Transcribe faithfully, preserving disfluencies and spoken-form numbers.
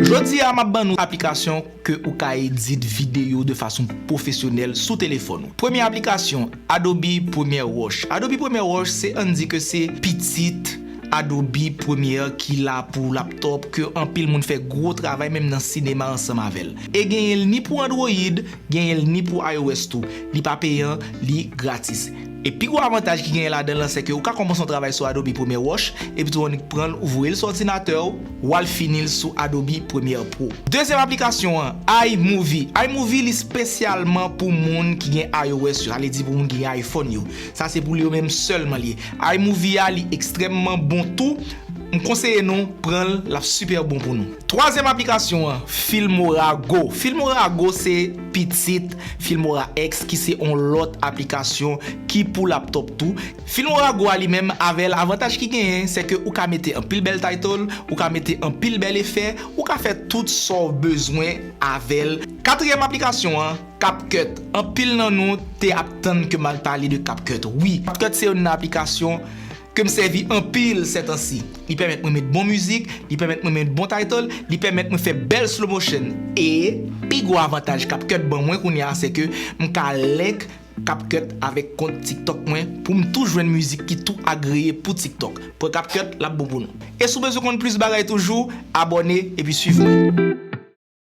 Jodi a, m ap ban nou aplikasyon ke ou ka edit videyo de fason pwofesyonèl sou telefòn ou. Premye aplikasyon, Adobe Premiere Rush. Adobe Premiere Rush, se, ann di ke se pitit Adobe Premiere ki la pou laptop, ke anpil moun fè gwo travay menm nan sinema ansanm avè l. E genyen l ni pou Android, genyen l ni pou iOS tou. Li pa peyan, li gratis. E pi gwo avantaj ki genyen ladan l lan, se ke ou ka kòmanse yon travay sou Adobe Premiere Rush, epi tou annik pran l, ou voye l sou òdinatè w, w al fini l sou Adobe Premiere Pro. Dezyèm aplikasyon an, iMovie. iMovie, li espesyalman pou moun ki gen iOS yo, sa vle di pou moun ki gen iPhone yo. Sa se pou yo menm sèlman li ye. iMovie a, li ekstrèmman bon tou. M konseye nou pran l, l ap sipè bon pou nou. Twazyèm aplikasyon an, Filmora Go. Filmora Go se pitit Filmora X ki se yon lòt aplikasyon ki pou laptop tou. Filmora Go a li menm avè l, avantaj ki genyen, se ke ou ka mete anpil bèl title, ou ka mete anpil bèl efè, ou ka fè tout sa w bezwen avè l. Katriyèm aplikasyon an, CapCut. Anpil nan nou te ap tann ke m al pale de CapCut. Wi, CapCut se youn nan aplikasyon ke m sèvi anpil sètansi. Li pèmèt mwen met bon mizik, li pèmèt mwen met bon title, li pèmèt mwen fè bèl slow motion. E pi gwo avantaj CapCut ban mwen kounye a, se ke m ka link CapCut avèk kont TikTok mwen pou m tou jwenn mizik ki tou agreye pou TikTok. Pran CapCut, l ap bon pou nou. E si w bezwen konn plis bagay toujou, abòne epi swiv mwen.